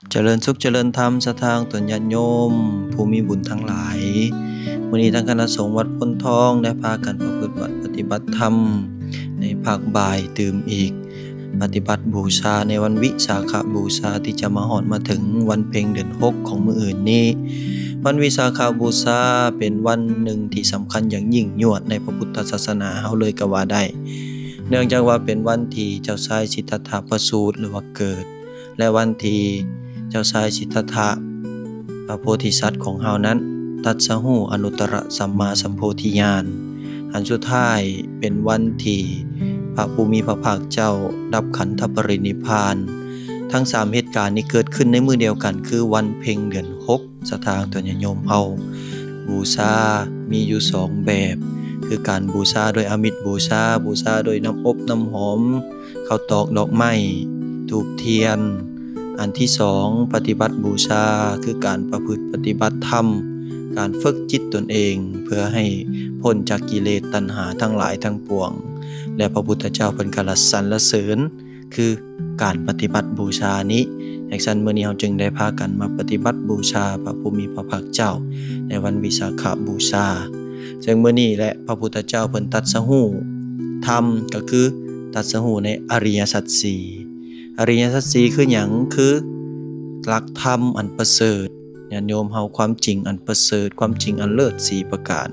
ຈະເລີນສຸກຈະເລີນທຳ ສະທາອອກຕົນຍາດໂຍມຜູ້ມີບຸນທັງຫຼາຍ. ມື້ນີ້ທາງຄະນະສົງວັດໂພນທອງໄດ້ພາກັນປະພຶດວັດປະຕິບັດທຳໃນພາກບ່າຍຕື່ມອີກ, ປະຕິບັດບູຊາໃນວັນວິສາຂະບູຊາທີ່ຈະມາຮອດມາເຖິງວັນເພັງເດືອນຫົກຂອງມື້ອື່ນນີ້. ວັນວິສາຂະບູຊາເປັນວັນໜຶ່ງທີ່ສຳຄັນຢ່າງຍິ່ງຍວດໃນພະພຸດທະສາສະໜາເຮົາເລີຍກໍວ່າໄດ້, ເນື່ອງຈາກວ່າເປັນວັນທີ່ເຈົ້າຊາຍສິດທັດຖະປະສູດ ຫຼືວ່າເກີດ ແລະ ວັນທີ່ເຈົ້າຊາຍສິດທັດຖະ ພະໂພທິສັດຂອງເຮົານັ້ນ ຕັດສະຮູ້ອະນຸດຕະລະສຳມາສຳໂພທິຍານ. ອັນສຸດທ້າຍເປັນວັນທີ່ພະຜູ້ມີພະພາກເຈົ້າດັບຂັນທະປະລິນິບພານ. ທັງສາມເຫດການນີ້ເກີດຂຶ້ນໃນມື້ດຽວກັນ ຄືວັນເພັງເດືອນຫົກ. ສະທາອອກຕົນຍາດໂຍມເຮົາບູຊາມີຢູ່ສອງແບບ, ຄືການບູຊາໂດຍອາມິດບູຊາ, ບູຊາໂດຍນ້ຳອົບນ້ຳຫອມ, ເຂົ້າຕອກ, ດອກໄມ້, ທູບທຽນ. ອັນທີສອງ ປະຕິບັດບູຊາ ຄືການປະພຶດປະຕິບັດທຳ, ການຝຶກຈິດຕົນເອງເພື່ອໃຫ້ພົ້ນຈາກກິເລດຕັນຫາທັງຫຼາຍທັງປວງ. ແລະ ພະພຸດທະເຈົ້າເພິ່ນກໍລະສັນລະເສີນ ຄືການປະຕິບັດບູຊານີ້. ຈັ່ງຊັ້ນ ມື້ນີ້ເຮົາຈຶ່ງໄດ້ພາກັນມາປະຕິບັດບູຊາພະຜູ້ມີພະພາກເຈົ້າໃນວັນວິສາຂະບູຊາ. ເຊິ່ງມື້ນີ້ແຫຼະ ພະພຸດທະເຈົ້າເພິ່ນຕັດສະຮູ້ທຳ ກໍຄືຕັດສະຮູ້ໃນອະລິຍະສັດສີ່. ອະລິຍະສັດສີ່ຄືຫຍັງ? ຄືຫຼັກທຳອັນປະເສີດ. ຍາດໂຍມເຮົາ, ຄວາມຈິງອັນປະເສີດ, ຄວາມຈິງອັນເລີດສີ່ປະການ.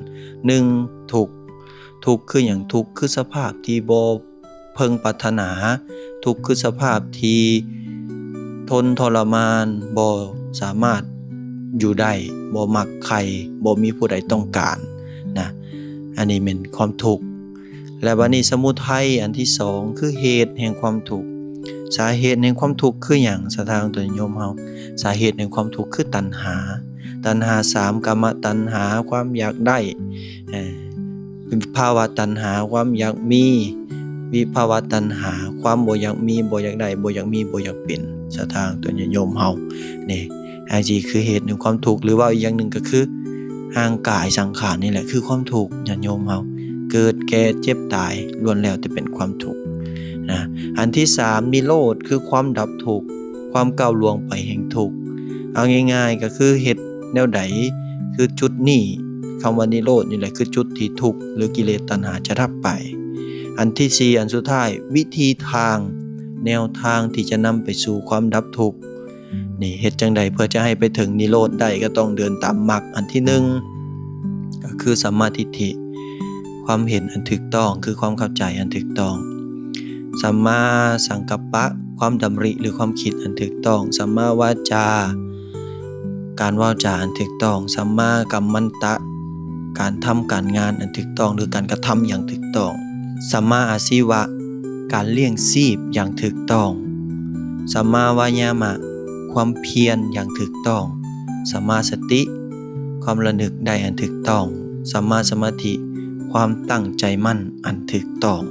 ໜຶ່ງ ທຸກ. ທຸກຄືຫຍັງ? ທຸກຄືສະພາບທີ່ບໍ່ ເພິ່ງປາດຖະໜາ, ທຸກຄືສະພາບທີ່ທົນທໍລະມານ, ບໍ່ສາມາດຢູ່ໄດ້, ບໍ່ມັກໃຄ່, ບໍ່ມີຜູ້ໃດຕ້ອງການນະ. ອັນນີ້ແມ່ນຄວາມທຸກ. ແລະ ບາດນີ້ສະມຸໄທອັນທີສອງ ຄືເຫດແຫ່ງຄວາມທຸກ. ສາເຫດແຫ່ງຄວາມທຸກຄືຫຍັງ? ສະທາອອກຕົນຍາດໂຍມເຮົາ, ສາເຫດແຫ່ງຄວາມທຸກຄືຕັນຫາ. ຕັນຫາສາມ, ກາມະຕັນຫາ, ຄວາມຢາກໄດ້, ເອີ ວິພາວະຕັນຫາ, ຄວາມຢາກມີ, ວິພາວະຕັນຫາ, ຄວາມບໍ່ຢາກມີ, ບໍ່ຢາກໄດ້, ບໍ່ຢາກມີ, ບໍ່ຢາກເປັນ. ສະທາອອກຕົນຍາດໂຍມເຮົານີ້ ອັນນີ້ຄືເຫດແຫ່ງຄວາມທຸກ, ຫຼືເວົ້າອີກຢ່າງໜຶ່ງກໍຄືຮ່າງກາຍສັງຂານນີ້ແຫຼະຄືຄວາມທຸກ. ຍາດໂຍມເຮົາ, ເກີດ, ແກ່, ເຈັບ, ຕາຍ ລ້ວນແລ້ວແຕ່ເປັນຄວາມທຸກນະ. ອັນທີສາມ ນິໂຣດ ຄືຄວາມດັບທຸກ, ຄວາມກ້າວລ່ວງໄປແຫ່ງທຸກ. ເອົາງ່າຍໆກໍຄືເຮັດແນວໃດ ຄືຈຸດນີ້, ຄຳວ່ານິໂຣດນີ້ແຫຼະຄືຈຸດທີ່ທຸກ ຫຼືກິເລດຕັນຫາຈະດັບໄປ. ອັນທີສີ່ ອັນສຸດທ້າຍ ວິທີທາງ, ແນວທາງທີ່ຈະນຳໄປສູ່ຄວາມດັບທຸກ. ນີ້ ເຮັດຈັ່ງໃດເພື່ອຈະໃຫ້ໄປເຖິງນິໂຣດໄດ້? ກໍຕ້ອງເດີນຕາມມັກ. ອັນທີໜຶ່ງ ກໍຄືສຳມາທິດຖິ, ຄວາມເຫັນອັນຖືກຕ້ອງ, ຄືຄວາມເຂົ້າໃຈອັນຖືກຕ້ອງ. ສຳມາສັງກັບປະ, ຄວາມດຳລິ ຫຼື ຄວາມຄິດອັນຖືກຕ້ອງ. ສຳມາວາຈາ, ການເວົ້າຈາອັນຖືກຕ້ອງ. ສຳມາກັມມັນຕະ, ການທຳການງານອັນຖືກຕ້ອງ ຫຼື ການກະທຳຢ່າງຖືກຕ້ອງ. ສຳມາອາຊີວະ, ການລ້ຽງຊີບຢ່າງຖືກຕ້ອງ. ສຳມາວາຍາມະ, ຄວາມພຽນຢ່າງຖືກຕ້ອງ. ສຳມາສະຕິ, ຄວາມລະນຶກໄດ້ອັນຖືກຕ້ອງ. ສຳມາສະມາທິ, ຄວາມຕັ້ງໃຈໝັ້ນອັນຖືກຕ້ອງ.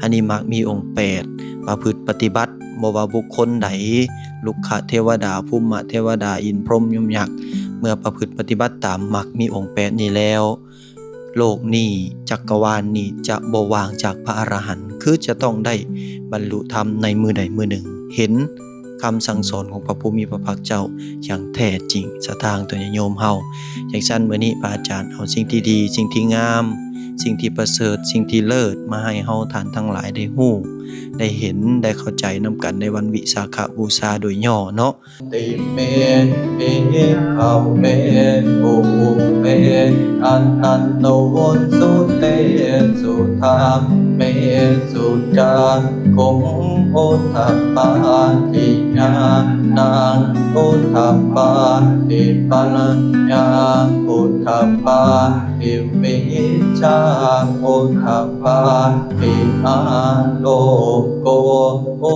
ອັນນີ້ມັກມີອົງແປດ, ປະພຶດປະຕິບັດ ບໍ່ວ່າບຸກຄົນໃດ, ລຸກຂະເທວະດາ, ພູມະເທວະດາ, ອິນ, ພົມ, ຍົມ, ຍັກ, ເມື່ອປະພຶດປະຕິບັດຕາມມັກມີອົງແປດນີ້ແລ້ວ, ໂລກນີ້, ຈັກກະວານນີ້ຈະບໍ່ວ່າງຈາກພະອະລະຫັນ, ຄືຈະຕ້ອງໄດ້ບັນລຸທຳໃນມື້ໃດມື້ໜຶ່ງ, ເຫັນຄຳສັ່ງສອນຂອງພະຜູ້ມີພະພາກເຈົ້າຢ່າງແທ້ຈິງ. ສະທາອອກຕົນຍາດໂຍມເຮົາ. ຈັ່ງຊັ້ນ ມື້ນີ້ພະອາຈານເອົາສິ່ງທີ່ດີ, ສິ່ງທີ່ງາມ, ສິ່ງທີ່ປະເສີດ, ສິ່ງທີ່ເລີດ ມາໃຫ້ເຮົາທ່ານທັງຫຼາຍໄດ້ຮູ້, ໄດ້ເຫັນ, ໄດ້ເຂົ້າໃຈນຳກັນໃນວັນວິສາຂະບູຊາໂດຍຫຍໍ້ເນາະ. ຕິເມ ພິກຂະເວ ອຸເມ ອະນັນໂນ ສຸເຕ ສຸທຳເມ ສຸຈັກຂຸງ ອຸດຖະປາທິ ຍານັງ ອຸດຖະປາທິ ປັນຍາ ອຸດຖະປາທິ ວິຊາ ອຸດຖະປາທິ ອາໂລໂກ